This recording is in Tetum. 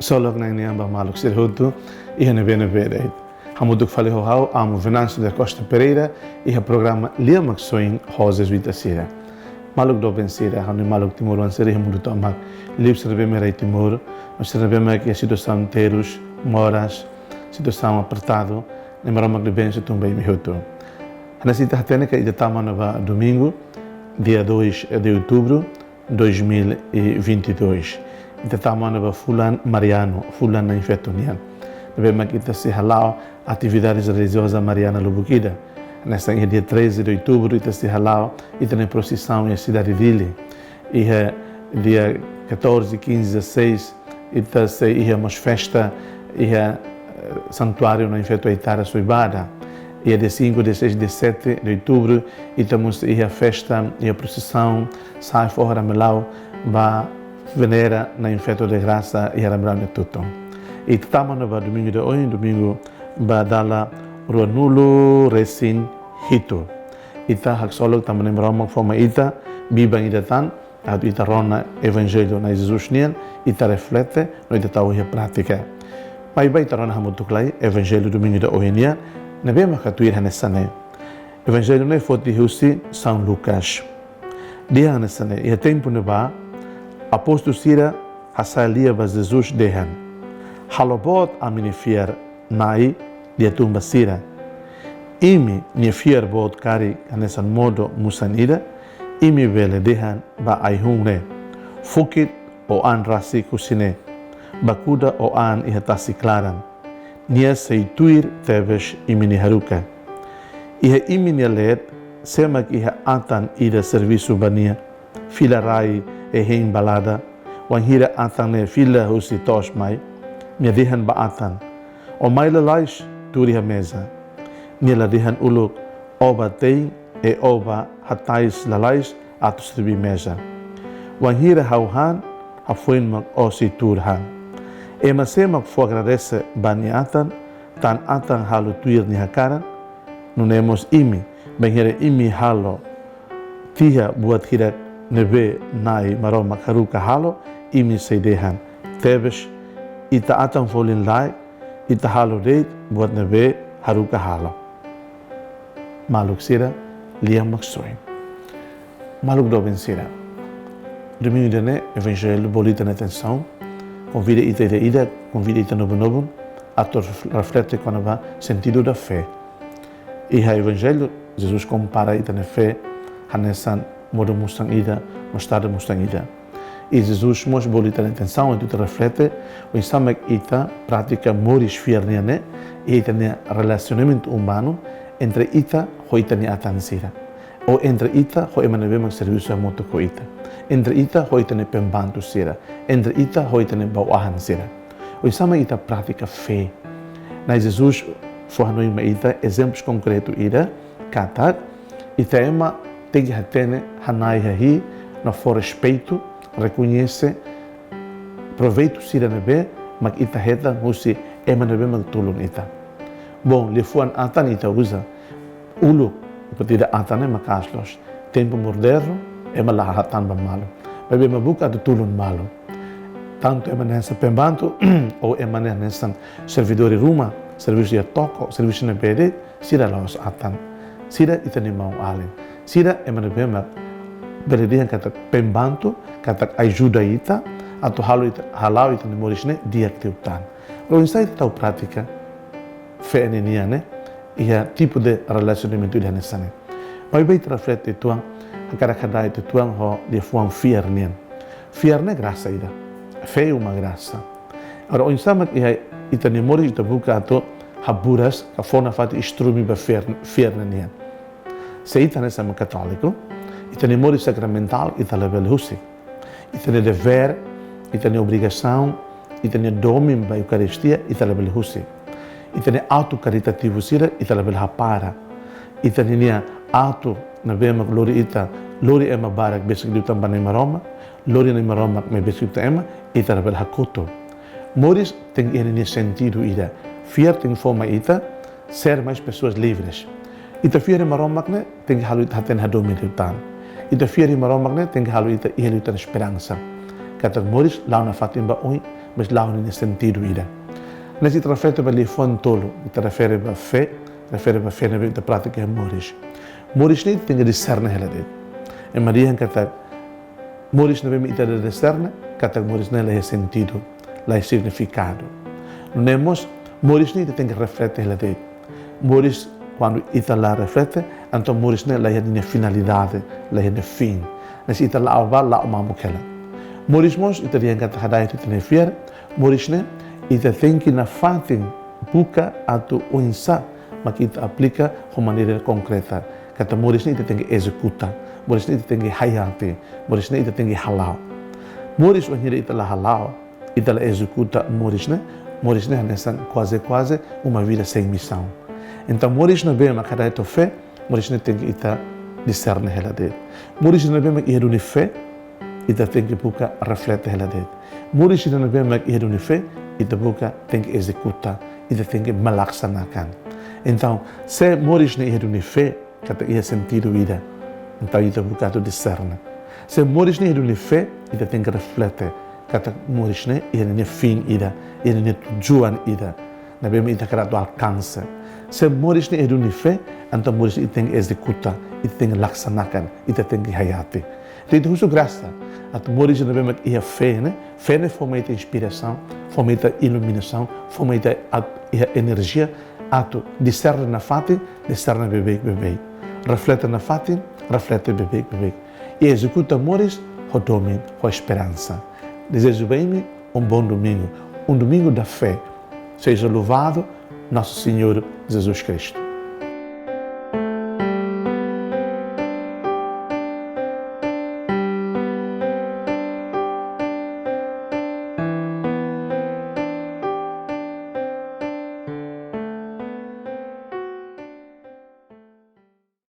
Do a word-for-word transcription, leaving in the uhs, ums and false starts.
Ksolok Na'i nian ba maluk sira hotu, iha ne'ebé-ne'ebé de'it. Hamutuk fali ho ha'u, Amo Venâncio da Costa Pereira, iha programa Lia Maksoin ho Jesuita sira. Maluk doben sira, ha'u-nia maluk timoroan sira iha mundu tomak. Liuliu sira ne'ebé mak iha rai Timor, no sira ne'ebé mak iha situasaun terus, moras, situasaun apertadu, Na'i Maromak nia bensaun tun ba imi hotu. Hanesan ita hatene katak ita tama ona ba domingu, dia dois de outubro, dois mil e vinte e dois. Ita tama ona ba fulan marianu, fulan Na'in Feto nian. Ne'ebé mak ita sei hala'o atividades relijiozas mariana lubuk ida. Hanesan iha dia treze de outubro ita sei hala'o ita-nia prosisaun iha sidade Dili. Iha dia catorze, quinze, dezasseis ita sei iha mós festa iha, eh, Santuáriu Na'in Feto Aitara Soibada. Iha dia cinco, dia seis, dia sete de outubro ita mós iha festa, iha prosisaun, sa'e foho Ramelau ba venera Na'in Feto da Graça iha Ramelau nia tutun. Ita tama ona ba domingu ida ohin, domingu ba dala ruanulu resin hitu. Ita haksolok tanba Na'i Maromak fó mai ita biban ida tan, atu ita rona Evanjellu Na'i Jesus nian, ita reflete, no ita tau iha prátika. Maibé ita rona hamutuk lai Evanjellu domingu ida ohin nian, ne'ebé maka tuir hanesan ne'e. Evanjellu ne'e foti husi São Lucas. Dehan hanesan ne'e, iha tempu ne'ebá, apóstolu sira hasa'e lia ba Jesus dehan: Halo boot ami-nia fiar Na'i liatun ba sira. Imi-nia fiar boot karik hanesan modo musan ida, imi bele dehan ba ai-hun ne'e: Fokit, ó an rasik husi ne'e, ba kuda ó an iha tasi klaran. Nia sei tuir tebes imi-nia haruka. Iha imi-nia leet, sé mak iha atan ida servisu ba nia, fila rai e hein balada, wainhira atan ne'e fila husi to'os mai, nia dehan ba atan: Ó mai lalais, tuur iha meza. Nia la dehan uluk: Ó bá te'in, e ó bá hatais lalais atu sirbi meza. Wainhira ha'u han, hafoin mak ó sei tuur han. Ema sé mak fó agradese ba nia atan, tan atan halo tuir nia hakaran? Nune'e mós imi, bainhira imi halo tiha buat hirak ne'ebé Na'i Maromak haruka halo, imi sei dehan: Tebes, ita atan folin lai, ita halo de'it buat ne'ebé haruka halo. Maluk sira, Lia Maksoin. Maluk doben sira, domingu ida-ne'e Evanjellu bolu ita-nia atensaun, konvida ita ida-idak, konvida ita nobun-nobun atu ref-, reflete kona-ba sentido da fé. Iha Evanjellu, Jesus kompara ita-nia fé hanesan modo musan ida, mostarda musan ida. I Jesus mós bolu ita-nia atensaun atu ita reflete oinsá mak ita pratika moris fiar nian ne'e iha ita-nia relasionamentu umanu entre ita ho ita-nia atan sira, ou entre ita ho ema ne'ebé mak servisu hamutuk ho ita, entre ita ho ita-nia pembantu sira, entre ita ho ita-nia bau-ahan sira. Oinsá mak ita pratika fé? Na'i Jesus fó hanoin mai ita ezemplus konkretu ida, katak ita ema tenke hatene, hana'i hahi'i, no fó respeitu, rekoñese proveitu sira ne'ebé mak ita hetan husi ema ne'ebé mak tulun ita. Bom, liafuan atan ita uza uluk, ita hatene atan ne'e maka'as loos. Tempu modernu, ema la hahán tan ba malu. Maibé ema buka atu tulun malu. Tantu ema ne'e hanesan pembantu, ou ema ne'e hanesan servidór ruma, servisu iha toko, servisu ne'ebé de'it, sira la'ós atan. Sira ita-nia maun-alin. Sira ema ne'ebé mak bele dehan katak pembantu, katak ajuda ita, atu halo ita, hala'o ita-nia moris ne'e di'ak liután. Oinsá ita tau pratika fé ne'e nian ne'e iha tipu de relasionamentu ida hanesan ne'e? Maibé ita reflete uitoan, hakarak hada'et uitoan ho liafuan fiar nian. Fiar ne'e grasa ida. Fé uma grasa. Agora, oinsá mak iha ita-nia moris ita buka atu haburas, ka fó nafatin instrui ba fiar, fiar ne'e nian? Se ita hanesan ema katóliku, ita-nia moris sakramentál ita labele husik. Ita-nia devér, ita-nia obrigasaun, ita-nia domin ba Eukaristia ita labele husik. Ita-nia atu karitativu sira ita labele hapara. Ita-nia atu ne'ebé mak lori ita, lori ema barak besik liután ba Na'i Maromak, lori Na'i Maromak mai besik liután ema, ita labele hakotu. Moris tenke iha ninia sentidu ida. Fiar tenke fó mai ita ser mais pessoas livres. Ita fiar iha Maromak ne'e tenke halo ita hatene hadomi liután. Ita fiar iha Maromak ne'e tenke halo ita iha liután esperansa katak moris la'o nafatin ba oin, mas la'o ninia sentidu ida. Hanesan ita reflete ba liafuan tolu, ita refere ba fé, refere ba fé ne'ebé ita pratika iha moris. Moris ne'e ita tenke diserne hela de'it. Ema dehan katak moris ne'ebé ita la diserne, katak moris ne'e la iha sentidu, la iha signifikadu. Nune'e mós, moris ne'e ita tenke reflete hela de'it. Moris, kuandu ita la reflete, entaun moris ne'e la iha ninia finalidade, la iha ninia fin. Hanesan ita la'o ba, la'o mamuk hela. Moris mós, ita dehan katak hada'et ita-nia fiar, moris ne'e, ita tenke nafatin buka atu oinsá mak ita aplika ho maneira konkreta. Katak moris ne'e ita tenke ezekuta, moris ne'e ita tenke hayati, moris ne'e ita tenke hala'o. Moris wainhira ita la hala'o, ita la ezekuta moris ne'e, moris ne'e hanesan kuaze-kuaze uma vida sem missão. Entaun, moris ne'ebé mak hada'et ho fé, moris ne'e tenke ita diserne hela de'it. Moris ne'ebé mak iha duni fé, ita tenke buka reflete hela de'it. Moris ne'ebé mak iha duni fé, ita buka tenke ezekuta, ita tenke melaksanakan. Entaun, se moris ne'e iha duni fé, katak iha sentidu ida, entaun ita buka atu diserne. Se moris ne'e iha duni fé, ita tenke reflete katak moris ne'e iha ninia fin ida, iha ninia tujuan ida ne'ebé mak ita hakarak atu alkansa. Se moris ne'e iha duni fé, entaun moris ne'e ita tenke ezekuta, ita tenke laksanakan, ita tenke hayati. Entaun ita husu grasa atu moris ne'ebé mak iha fé ne'e, fé ne'e fó mai ita inspirasaun, fó mai ita iluminasaun, fó mai ita at-, iha enerjia atu diserne nafatin, diserne beibeik-beibeik. Reflete nafatin, reflete beibeik-beibeik. I ezekuta moris ho domin, ho esperansa. Dezeja ba imi um bom domingo, um domingo da fé. Seja louvado nosso Senhor Jesus Cristo.